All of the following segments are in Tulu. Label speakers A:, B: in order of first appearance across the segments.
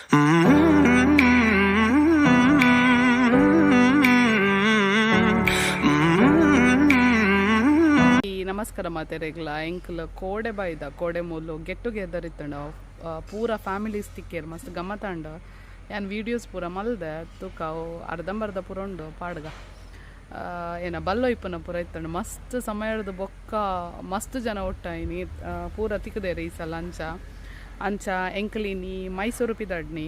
A: ಈ ನಮಸ್ಕಾರ ಮಾತೆರೆಗ್ಲ. ಎಂಕ್ಲ ಕೋಡೆ ಬಾಯ್ದ ಕೋಡೆ ಮೂಲು ಗೆಟ್ ಟುಗೆದರ್ ಇತ್ತಂಡ. ಪೂರ ಫ್ಯಾಮಿಲೀಸ್ ತಿಕ್ಕೇರ್, ಮಸ್ತ್ ಗಮ್ಮತಾಂಡ. ಯಾನ್ ವೀಡಿಯೋಸ್ ಪೂರ ಮಲ್ದೆ. ತೂಕ, ಅವು ಅರ್ಧಂಬರ್ಧ ಪೂರ ಉಂಡು ಪಾಡ್ಗ. ಏನ ಬಲ್ಲೋ ಇಪ್ಪನ ಪೂರ ಇತ್ತಂಡ. ಮಸ್ತ್ ಸಮಯದ ಬೊಕ್ಕ ಮಸ್ತ್ ಜನ ಒಟ್ಟಾಯಿನಿ, ಪೂರ ತಿಕ್ಕದೇರು ಈ ಸಲ. ಅಂಚ ಅಂಚ ಎಂಕ್ಲಿನಿ ಮೈಸೂರು ಪಿದಾಡ್ನಿ.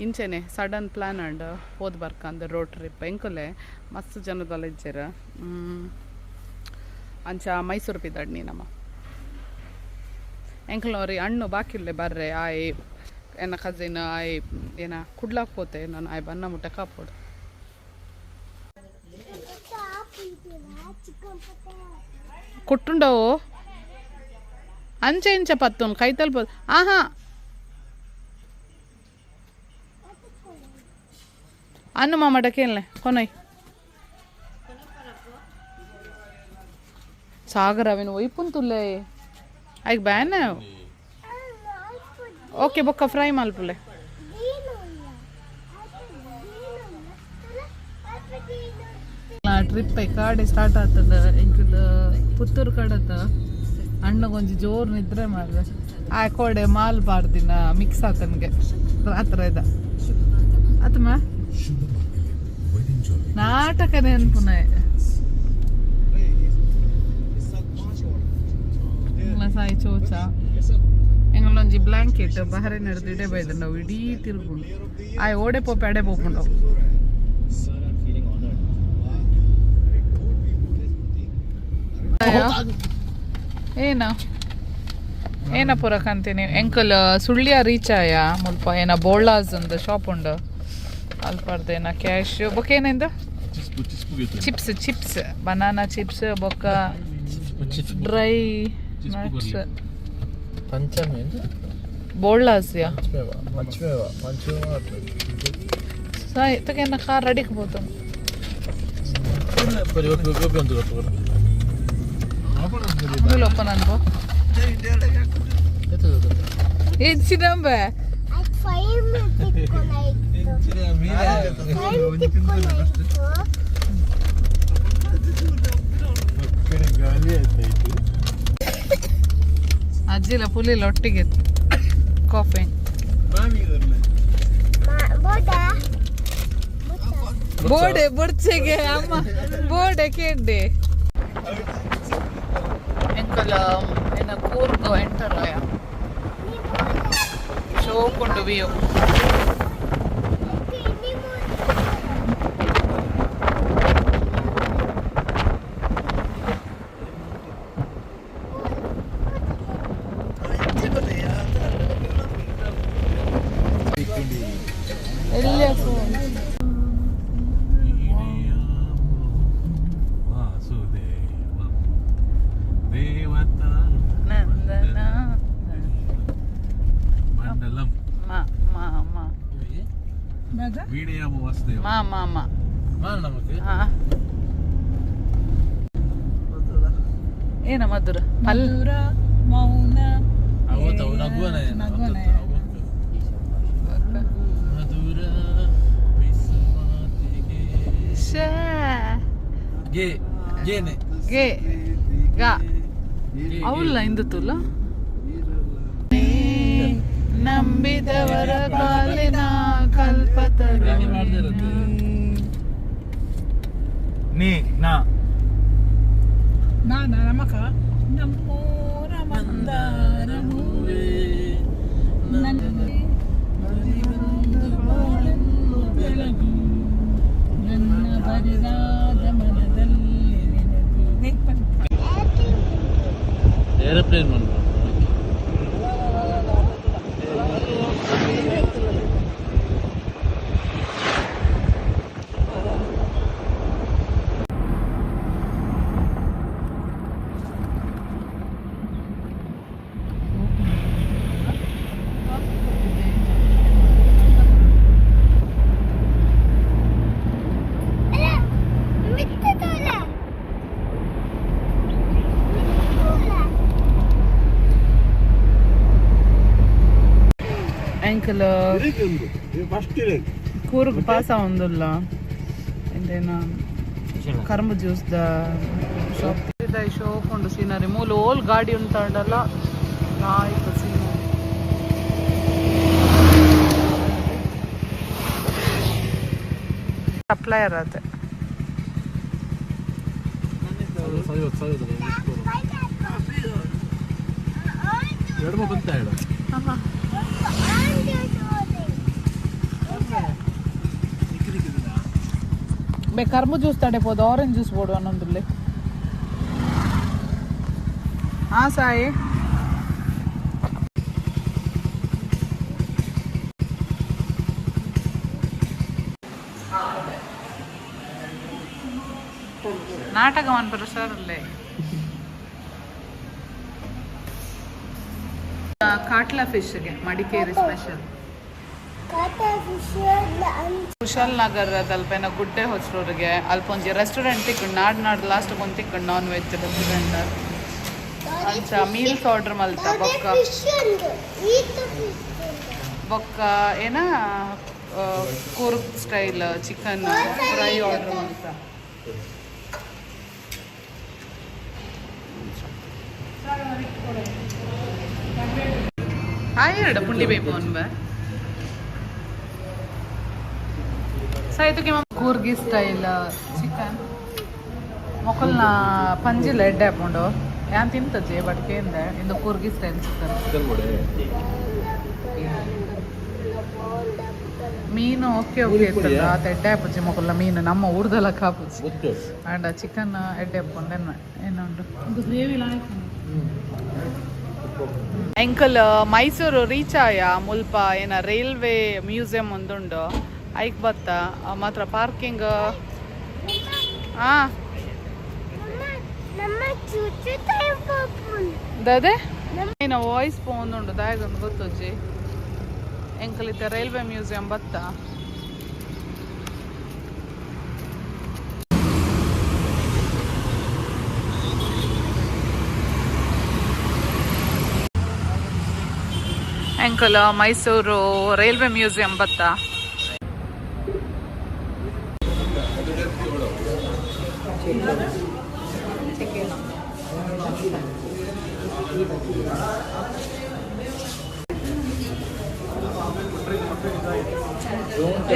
A: ಇಂಚೆನೆ ಸಡನ್ ಪ್ಲಾನ್ ಅಂಡ್ ಪೋದ್ ಬರ್ಕಂದ್ ರೋಡ್ ಟ್ರಿಪ್. ಎಂಕುಲೆ ಮಸ್ತ್ ಜನದಲ್ಲ ಇಜ್ಜೆರ್. ಅಂಚ ಮೈಸೂರು ಪಿದಾಡ್ನಿ ನಮ್ಮ. ಎಂಕ್ಲವ್ರಿ ಅಣ್ಣು ಬಾಕಿಲ್ಲೆ ಬರ್ರೆ. ಆಯ್ ಎನ್ನ ಕಸಿನ್ ಆಯ್ ಏನ ಕುಡ್ಲಾಕ್ ಪೋತೆ. ನಾನು ಆಯ್ ಬನ್ನ ಮುಟ್ಟ ಕಾಪೋಡು. ಕೊಟ್ಟುಂಡವು ಅಂಚೆ ಇಂಚ ಪತ್ತೊಂದು ಕೈತಲ್ಪ. ಆಹಾ, ಅನ್ನು ಮಾಮಟ ಕೇಳಲೆ ಕೊನೊಯ್. ಸಾಗರ ಅವೇನು ಒಯ್ಪುಂತುಲ್ಲೆ. ಐಕ್ ಬ್ಯಾನ್. ಓಕೆ, ಬೊಕ್ಕ ಫ್ರೈ ಮಲ್ಪುಲೆ. ಟ್ರಿಪ್ ಕಾಡೆ ಸ್ಟಾರ್ಟ್ ಆಗ್ತದ. ಎಂಕುಲು ಪುತ್ತೂರು ಕಡತ. ಅಣ್ಣಗೊಂಜಿ ಜೋರು ನಿದ್ರೆ ಮಾರ್ರೆ. ಆ ಕೋಡೆ ಮಾಲ್ ಬಾರ್ದಿನ ಮಿಕ್ಸ್ ಆತನ್ಗೆ ರಾತ್ರಿ ಇದ ಆತಮ್ಮ ನಾಟಕ ನೆನ್ಪುನ. ಸಾಯಿ ಚೋಚ ಎಂಗಳೊಂಜಿ ಬ್ಲಾಂಕೆಟ್ ಬಹರೆ ನಡೆದು ಇಡೆ ಬೈದ. ನಾವು ಇಡೀ ತಿರುಗುಂಡು. ಆಯ್ ಓಡೆ ಪೋಪೆ ಅಡೆ ಪೋಪುಂಡವು. ಏನ ಏನ ಪೂರ ಕಂತೀನಿ. ಎಂಕಲ್ ಸುಳ್ಯ ರೀಚ್ ಆಯ. ಮುಲ್ಪ ಏನ ಬೋಳ್ಳಾಸ್ ಒಂದು ಶಾಪ್ ಉಂಡು. ಅಲ್ಪರ್ದು ಏನ ಕ್ಯಾಶ್ ಬೊಕ್ಕ ಏನಿಂದ ಚಿಪ್ಸ್, ಚಿಪ್ಸ್, ಬನಾನಾ ಚಿಪ್ಸ್, ಬೊಕ್ಕ ಡ್ರೈ ನಟ್ಸ್. ಬೋಳ್ಳಾಸ್ಯಾ ಸಾಯ್ ತಗ ಕಾರ್ ರೆಡಿ ಬೋದು. ಓಪನ್ ಅನ್ಬೋ ಎಂಚಿನಂಬೆ. ಅಜ್ಜಿಲ ಪುಲಿಲ ಒಟ್ಟಿಗೆ ಕಾಫಿ. ಬೋಡೆ ಬೊಡ್ಚೆಗೆ ಅಮ್ಮ ಬೋಡೆ ಕೇಂಡೆ. ಎಂಕಲ ಏನ ಕೂರ್ಗ್ ಎಂಟರ್ ಆಯ. ಶೋಕುಂಡು ವ್ಯೂ. ಎಲ್ಲ ಫೋನ್.
B: ವಾಸುದೇವ ದೇವತಾ
A: ನಂದನ
B: ಮಂಡಲಂ.
A: ಮ ಮ ಮ.
B: ವೀಣೆಯಾಮ ವಾಸುದೇವ.
A: ಮ ಮ ಮ. ಹಾ, ಏನ ಮಧುರ ಪಲ್
C: ಮೌನ.
B: ಮಧುರ
A: ಶ್ಯೇ.
B: ಗೆ ಗೇನೆ.
A: ಗೆ ಗ ಅವಲ್ಲ ಇಂದು ತುಲ್ಲ. ನಂಬಿದವರ ಕಾಲಿನ ಕಲ್ಪತರು.
B: ನೀ ನಾ.
C: ನಾನ ನಮಕ ನಮ್ಮೂರ ಮಂದಾರ ಹೂವೇ, ನನ್ನ ಬೆಳಗು, ನನ್ನ ಬರಿದಾದ ಮನದಲ್ಲಿ ನಿನಗು.
B: ಏರೋಪ್ಲೇನ್ ಮಾಡ್ಬೋದು.
A: ಎಂಕಲ್ ಕೂರ್ಗ್ ಪಾಸ ಒಂದುಲ್ಲ ಇಂದೇನ ಕರ್ಮ ಜ್ಯೂಸ್ the shop ಶೋಕೊಂಡು ಸೀನರಿ ಮೂಲು ಓಲ್ ಗಾಡಿ ಉಂಟಾಂಡಲ್ಲ ಲಾಯ್ಕ್ ಸೀನರಿ. ಸಪ್ಲೈಯರ್ ಅದೇ.
B: ಎರಡು ಬಂತ ಹೇಳು.
A: ಬೇ ಕರ್ಮ ಜ್ಯೂಸ್ ತಡೆಬೋದು, ಆರೆಂಜ್ ಜ್ಯೂಸ್ ಬೋಡು ಅನ್ನೊಂದುಲ್ಲೆ. ಹಾ ಸಾಯಿ, ನಾಟಕ ಮನ್ಪುರ ಸರ್ ಅಲ್ಲೇ. ಕಾಟ್ಲಾ ಫಿಶ್ಗೆ ಮಡಿಕೇರಿ ಸ್ಪೆಷಲ್. ಕುಶಾಲ್ ನಗರ ಅಲ್ಪೇನ ಗುಡ್ಡೆ ಹೊಸರೂರಿಗೆ ಅಲ್ಪ ಒಂಜಿ ರೆಸ್ಟೋರೆಂಟ್ ತಿಕ್ಕಂಡು ನಾಡ್ ನಾಡ್ ಲಾಸ್ಟ್ ಒಂದು ತಿಕ್ಕಂಡು ನಾನ್ ವೆಜ್ ರೆಸ್ಟೋರೆಂಟ್. ಅಂಚ ಮೀಲ್ಸ್ ಆರ್ಡರ್ ಮಲ್ತ ಬೊಕ್ಕ ಬೊಕ್ಕ ಏನ Coorg style chicken fry order ಮಲ್ತ. ಹಾಯ್ ಪುಂಡಿ ಬೇಕು ಅನ್ಬ ಸಾಯ್ತುಗೆ. ಕೂರ್ಗಿ ಸ್ಟೈಲ್ ಚಿಕನ್ ಮೊಕಲ್ನ ಪಂಜಿಲ ಎಡ್ಡೆ ಹಾಕೊಂಡು ಯಾನ್ ತಿಂತಜೆ, ಬಟ್ ಕೇಂದೆ ಇಂದು ಕೂರ್ಗಿ ಸ್ಟೈಲ್ ಚಿಕನ್. ಮೀನು ಓಕೆ ಓಕೆ ಇರ್ತದ ಆತ ಎಡ್ಡೆ ಹಾಪುಜಿ ಮೊಕಲ್ನ ಮೀನು ನಮ್ಮ ಊರ್ದಲ್ಲ ಕಾಪುಜಿ. ಅಂಡ್ ಚಿಕನ್ ಎಡ್ಡೆ ಹಾಕೊಂಡು ಏನುಂಟು.
C: ಗ್ರೇವಿ.
A: ಎಂಕಲ್ ಮೈಸೂರು ರೀಚ್ ಆಯ. ಮುಲ್ಪ ಏನ ರೈಲ್ವೆ ಮ್ಯೂಸಿಯಂ ಒಂದುಂಡು, ಐಕ್ ಬತ್ತ ಮಾತ್ರ ಪಾರ್ಕಿಂಗ್ ಹಾ ದದೆ ಏನ ವಾಯ್ಸ್ ಪೋಂದುಂಡು ದಾಯಗೊಂದು ಗೊತ್ತುಜ್ಜಿ. ಎಂಕಲ್ ಇತ್ತೆ ರೈಲ್ವೆ ಮ್ಯೂಸಿಯಂ ಬತ್ತ. ಎಂಕಲ್ ಮೈಸೂರು ರೈಲ್ವೆ ಮ್ಯೂಸಿಯಂ ಬತ್ತ.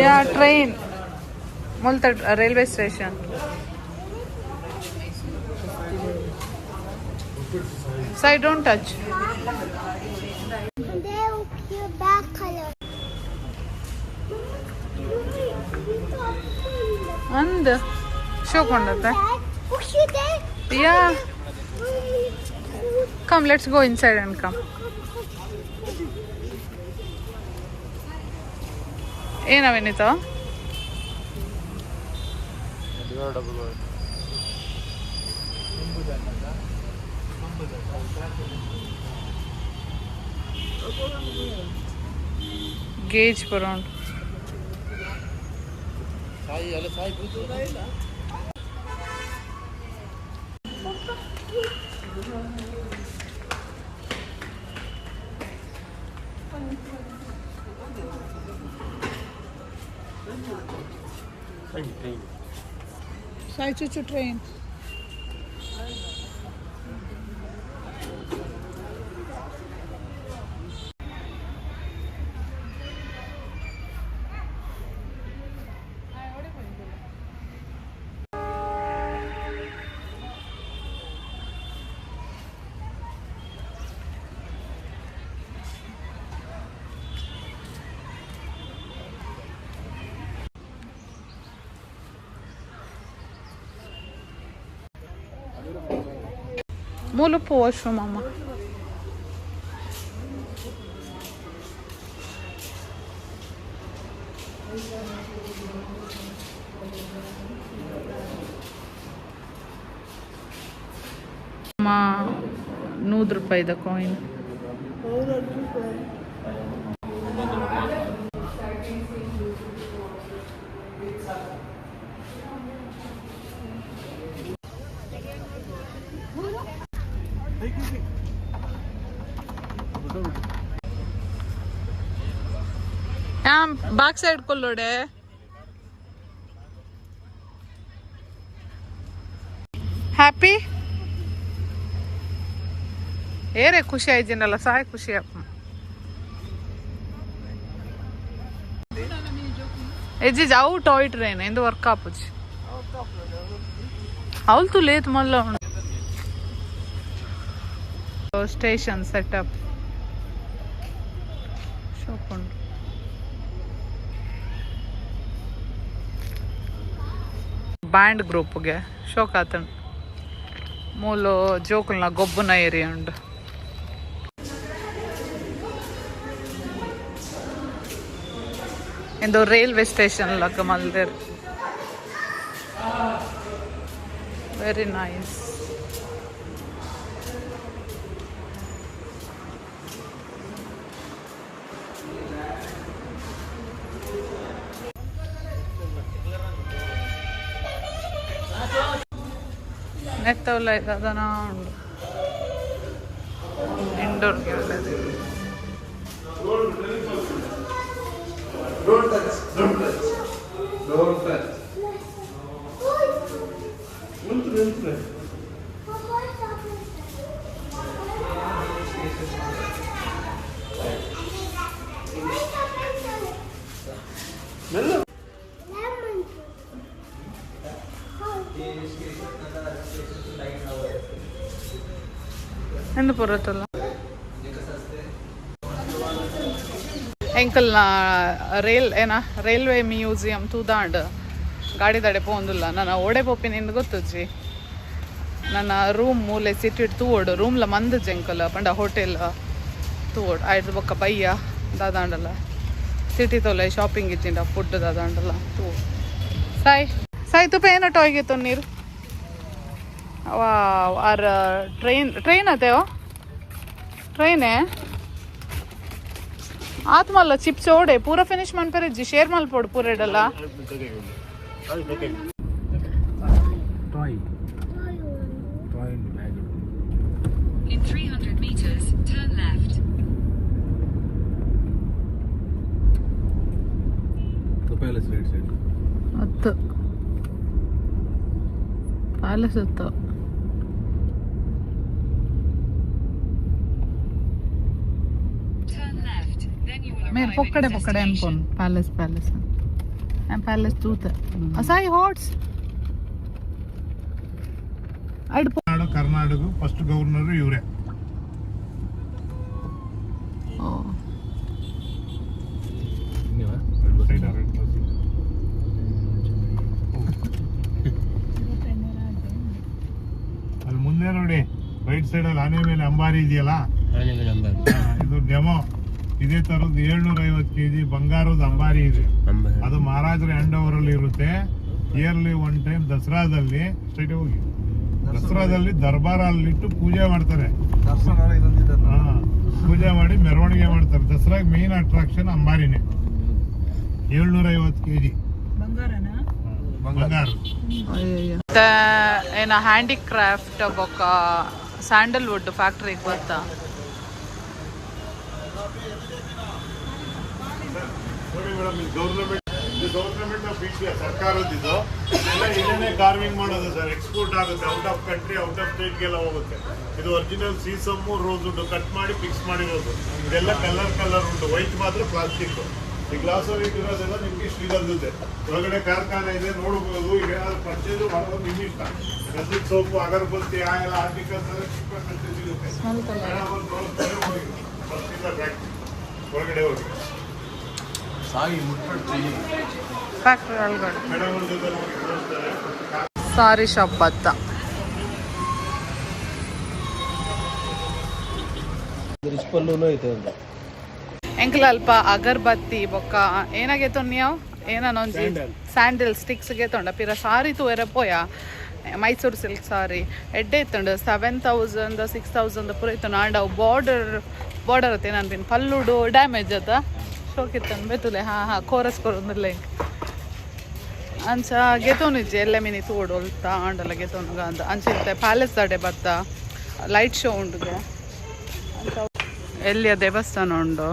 A: ಯಾ ಟ್ರೈನ್ ಮುಲ್ತ railway station. Sai, don't touch. ಅಂದ್ ಶೋ ಕೊಂಡತ್ತೆ. Yeah, come, let's go inside and come. ಏನ ವಿನೀತ? ಗೇಜ್ ಬರೋಣ.
C: ಸಾಯಿ, ಚುಚ್ಚು ಟ್ರೈನ್.
A: ಮೂಲುಪ್ಪು ವಾಶ್ರೂಮ್ ಅಮ್ಮ. ಅಮ್ಮ, 100 ರೂಪಾಯಿದ ಕಾಯಿನ್. ಬ್ಯಾಕ್ ಸೈಡ್ ಕೊಲ್ಲೋಡೆ. ಹ್ಯಾಪಿ ಏರೆ ಖುಷಿ ಆಯ್ಜಿನಲ್ಲ ಸಾಯ್ ಖುಷಿ ಅಪ್ಪ. ಎಜ್ಜಿ ಜಾವು ಟಾಯ್ ಟ್ರೈನ್ ಎಂದು ವರ್ಕ್ ಆಪುಜಿ. ಅವಲ್ತು ಲೇತ್ ಮಲ್ಲ ಉಂಡು ಸ್ಟೇಷನ್ ಸೆಟಪ್ ಶಾಪ್ ಉಂಡು. ಬ್ಯಾಂಡ್ ಗ್ರೂಪ್ಗೆ ಶೋಕ್ ಆತಂಡು. ಮೂಲು ಜೋಕುಲ್ನ ಗೊಬ್ಬುನ ಏರಿಯಾ ಉಂಡು. ಎಂದು ರೈಲ್ವೆ ಸ್ಟೇಷನ್ ಲಕ್ಕ ಮಲ್ದೆರ್. Very nice. ನೆತ್ತವಲ್ಲ ಅದನ ಉಂಡು indoor.
B: Don't touch, don't touch, don't touch. ನಿಂತ್ರೆ ನಿಂತ್ರೆ. ಮೆಲ್ಲ.
A: ಎಂದು ಪುರತಲ್ಲ ಎಂಕಲ್ನ ರೈಲ್ ಏನ ರೈಲ್ವೆ ಮ್ಯೂಸಿಯಂ ತೂದಾಂಡ್ ಗಾಡಿ ದಡೆ ಪೋಂದುಲ್ಲ. ನನ್ನ ಓಡೆ ಪೋಪಿನ ಎಂದು ಗೊತ್ತುಜ್ಜಿ. ನನ್ನ ರೂಮ್ ಮೂಲೆ ಸಿಟಿ ತೂವೋಡು ರೂಮ್ಲ ಮಂದ್ ಜಂಕಲ್ ಪಂಡ ಹೋಟೆಲ್ ತೂವೋಡು. ಆಯ್ತು, ಬೊಕ್ಕ ಬಯ್ಯ ದಾದಾಂಡಲ್ಲ ಸಿಟಿ ತೋಲೆ ಶಾಪಿಂಗ್ ಇಜ್ಜಿಂಡ ಫುಡ್ ದಾದಾಂಡಲ್ಲ ತೂ. ಸಾಯ್ ಸಾಯ್ ತುಪ್ಪ ಏನ ಟಾಯ್ಗೆ ನೀರು. ವಾವ್, ಆರ್ ಟ್ರೈನ್ ಟ್ರೈನ್ ಅದೇವೋ ಟ್ರೈನೇ ಆತ್ಮಲ್ಲ. ಚಿಪ್ಸ್ ಓಡೆ ಪೂರ ಫಿನಿಶ್ ಮನ್ಪೆರಿಜ್ಜಿ. ಶೇರ್ ಮಲ್ಪೋಡು ಪೂರ ಇಡಲ್ಲ.
B: Toy toy bag.
D: In 300 meters, turn left.
B: The palace right side.
A: ಹತ್ತು ಪ್ಯಾಲೇಸ್ ಹತ್ತು.
D: Turn left. Then you will
A: Mere
D: arrive at
A: ಪೊಕ್ಕಡೆ
D: your
A: ಪೊಕ್ಕಡೆ
D: destination.
A: ಅನ್ಕೊಂಡು ಪ್ಯಾಲೇಸ್ ಪ್ಯಾಲೇಸ್ ಪ್ಯಾಲೇಸ್ ತೂತ ಅಸಾಯಿ ಹಾಟ್ಸ್ ಐಡ್.
E: ನಾಡು ಕರ್ನಾಟಕ ಫಸ್ಟ್ ಗವರ್ನರ್ ಇವರೇ.
A: ಓ.
E: Side red bus. ಅಲ್ಲಿ ಮುಂದೆ ನೋಡಿ, ರೈಟ್ ಸೈಡ್ ಅಲ್ಲಿ ಆನೆ ಮೇಲೆ ಅಂಬಾರಿ ಇದೆಯಲ್ಲ. ಇದು ಡೆಮೋ. ಇದೇ ತರದ್ದು 750 ಕೆಜಿ ಬಂಗಾರದ ಅಂಬಾರಿ ಇದೆ. ಅದು ಮಹಾರಾಜರ ಹ್ಯಾಂಡ್ ಓವರ್ ಅಲ್ಲಿ ಇರುತ್ತೆ. ಇಯರ್ಲಿ ಒನ್ ಟೈಮ್ ದಸರಾದಲ್ಲಿ, ಸ್ಟ್ರೈಟ್ ಹೋಗಿ, ದಸರಾದಲ್ಲಿ ದರ್ಬಾರ್ ಅಲ್ಲಿಟ್ಟು ಪೂಜೆ ಮಾಡ್ತಾರೆ. ಪೂಜೆ ಮಾಡಿ ಮೆರವಣಿಗೆ ಮಾಡ್ತಾರೆ. ದಸರಾಗ್ ಮೇನ್ ಅಟ್ರಾಕ್ಷನ್ ಅಂಬಾರಿನೇ. 750 ಕೆಜಿ.
C: ಬಂಗಾರನಾ?
E: ಬಂಗಾರ.
A: ಮತ್ತೆ ಏನ ಹ್ಯಾಂಡಿಕ್ರಾಫ್ಟ್ ಬೊಕ್ಕ ಸ್ಯಾಂಡಲ್ವುಡ್ ಫ್ಯಾಕ್ಟ್ರಿಗೆ ಗೊತ್ತಾ?
E: ನೋಡಿ ಮೇಡಮ್, ಇದು ಗೌರ್ನಮೆಂಟ್, ಇದು ಗೌರ್ನಮೆಂಟ್ ಆಫ್ ಇಂಡಿಯಾ ಸರ್ಕಾರದ್ದು. ಇದು ಎಲ್ಲ ಇದನ್ನೇ ಕಾರ್ವಿಂಗ್ ಮಾಡೋದು ಸರ್. ಎಕ್ಸ್ಪೋರ್ಟ್ ಆಗುತ್ತೆ out of country, out of ಸ್ಟೇಟ್ಗೆಲ್ಲ ಹೋಗುತ್ತೆ. ಇದು ಒರಿಜಿನಲ್ ಸೀಸಮ್ಮು ರೋಸ್ ವುಡ್ ಕಟ್ ಮಾಡಿ ಫಿಕ್ಸ್ ಮಾಡಿರೋದು. ಇದೆಲ್ಲ ಕಲರ್ ಕಲರ್ ಉಂಟು. ವೈಟ್ ಮಾತ್ರ ಪ್ಲಾಸ್ಟಿಕ್. ಈ ಗ್ಲಾಸ್ ಅಲ್ಲಿ ಇಟ್ಟಿರೋದೆಲ್ಲ ನಿಮಗೆ ಶ್ರೀಗಂಧದ್ದೆ. ಒಳಗಡೆ ಕಾರ್ಖಾನೆ ಇದೆ, ನೋಡಬಹುದು. ಈಗ ಏನಾದ್ರು ಪರ್ಚೇಸ್ ಮಾಡೋದು ನಿಮ್ಮ ಇಷ್ಟ. ಗಂಧದ ಸೋಪು, ಅಗರಬತ್ತಿ, ಆಯಿಲ್, ಆರ್ಟಿಕಲ್ಸ್ ಎಲ್ಲ ಚಿಕ್ಕ ಸಿಗುತ್ತೆ. ಮೇಡಮ್ ಬಂದು ತೋರಿಸ್ತಾರೆ, ಹೋಗಿ. ಫಸ್ಟಿಂದ ಫ್ಯಾಕ್ಟ್ರಿ ಒಳಗಡೆ ಹೋಗಿ.
B: ಸಾಯಿ ಮುಟ್ಬಿಡ್ತೀವಿ.
A: ಫ್ಯಾಕ್ಟ್ರಿ ಒಳಗಡೆ.
E: ಮೇಡಮ್ ಅವ್ರ ಜೊತೆ ಹೋಗಿ, ತೋರಿಸ್ತಾರೆ.
A: ಸಾರಿ ಶಾಪ್ ಬತ್ತ.
B: ರಿಚ್ ಪಲ್ಲೂನು ಐತೆ ಅಂತ.
A: ಎಂಕಲ್ ಅಲ್ಪ ಅಗರಬತ್ತಿ ಬೊಕ್ಕ ಏನಾಗೈತೋ ನೀವು ಏನೊಂಜಿ ಸ್ಯಾಂಡಲ್ ಸ್ಟಿಕ್ಸ್ಗೆ ತೊಂಡ ಪಿರ ಸಾರಿ ತೂವೆರೆ ಪೋಯ. ಮೈಸೂರು ಸಿಲ್ಕ್ ಸಾರಿ ಎಡ್ಡೆ ಇತ್ತುಂಡು. 7,000, 6,000 ಪೂರ ಇತ್ತು. ಆಂಡ ಅವು ಬಾರ್ಡರ್ ಬಾರ್ಡರ್ ಅತ್ತೆ ನನ್ಪಿನ್ ಪಲ್ಲುಡು ಡ್ಯಾಮೇಜ್ ಅತ್ತ. ಶೋಕಿತ್ತನ್ ಬೇತುಲೆ. ಹಾಂ ಹಾಂ, ಕೋರಸ್ ಕೊರೊಂದುಲ್ಲೆ ಎಂಕ್. ಅಂಚ ಗೆತೋನಿಜ್ಜಿ ಎಲ್ಲೆ ಮಿನಿ ತೋಡು ಒಲ್ತ ಆಂಡಲ ಗೆತೋನುಗ ಅಂದ. ಅಂಚ ಇತ್ತೆ ಪ್ಯಾಲೇಸ್ ದಡೆ ಬತ್ತ. ಲೈಟ್ ಶೋ ಉಂಡುಗೆ. ಅಂಚ ಎಲ್ಲಿಯ ದೇವಸ್ಥಾನ ಉಂಡು.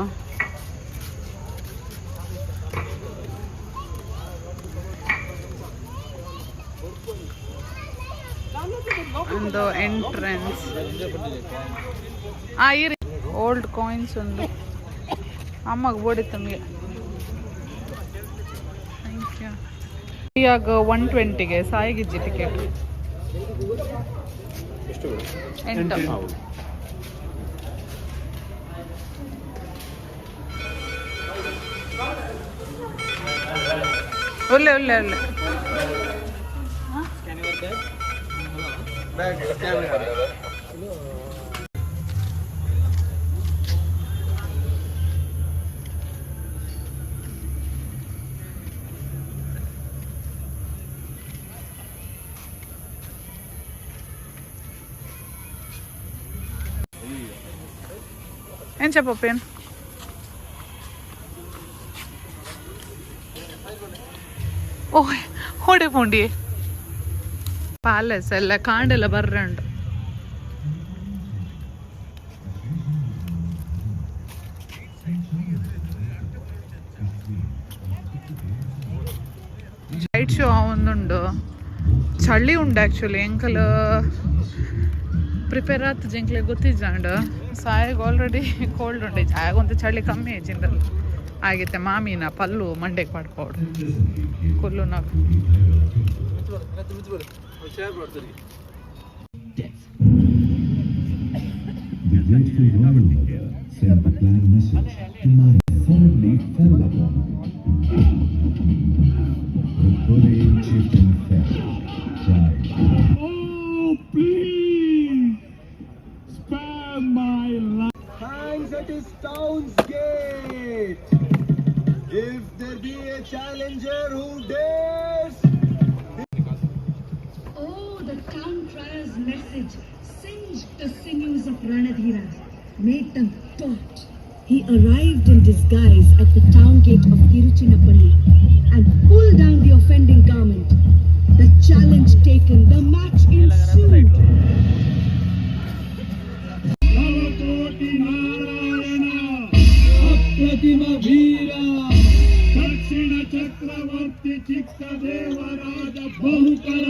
A: ಒಂದು ಎಂಟ್ರೆನ್ಸ್. ಆ ಇರಿ, ಓಲ್ಡ್ ಕಾಯಿನ್ಸ್ ಉಂಡು. ಅಮ್ಮಗೆ ಬೋಡಿತ್ತಮ್ಗೆ. Thank you. ಇವಾಗ 120ಗೆ ಸಾಯಿಗಿಜ್ಜಿ ಟಿಕೆಟ್. ಎಂಟು. ಒಳ್ಳೆ ಒಳ್ಳೆ ಒಳ್ಳೆ. ಎಂಚ ಪಪ್ಪೇನ್? ಓಹ್, ಹೊಡೆ ಪುಂಡಿ ಪ್ಯಾಲೇಸ್ ಎಲ್ಲ ಕಾಂಡೆಲ್ಲ ಬರ್ರೆ ಉಂಟು. ಲೈಟ್ ಶೋ ಒಂದುಂಡು. ಚಳಿ ಉಂಡು ಆ್ಯಕ್ಚುಲಿ. ಎಂಕಲ್ ಪ್ರಿಪೇರ್ ಆತು ಜಂಕ್ಲೆ ಗೊತ್ತಿಜ್ಜಾಂಡ್. ಸಾಯಗ್ ಆಲ್ರೆಡಿ ಕೋಲ್ಡ್ ಉಂಡು. ಆಗೊಂದು ಚಳಿ ಕಮ್ಮಿ ಜಿಂದಲ್ಲಿ ಆಗಿತ್ತೆ. ಮಾಮಿನ ಪಲ್ಲು ಮಂಡೆಗೆ ಪಾಡ್ಪೋಡು ಕೊಲ್ಲು ನಾವು.
F: The grateful royal mother sent the planned message to Mari suddenly fell upon him. The brave chieftain fell, cried,
E: Oh, please spare my life.
G: Hangs at his town's gate. If there be a challenger who dares,
H: Oh, the town crier's message singed the sinews of Ranadhira, made them taut. He arrived in disguise at the town gate of Tiruchinapalli and pulled down the offending garment. The challenge taken, the match ensued.
E: Navakoti Narayana ಅಪ್ರತಿಮ ವೀರ ದಕ್ಷಿಣ ಚಕ್ರವರ್ತಿ ಚಿಕ್ಕ ದೇವರಾಜ ಬಹುಕರ.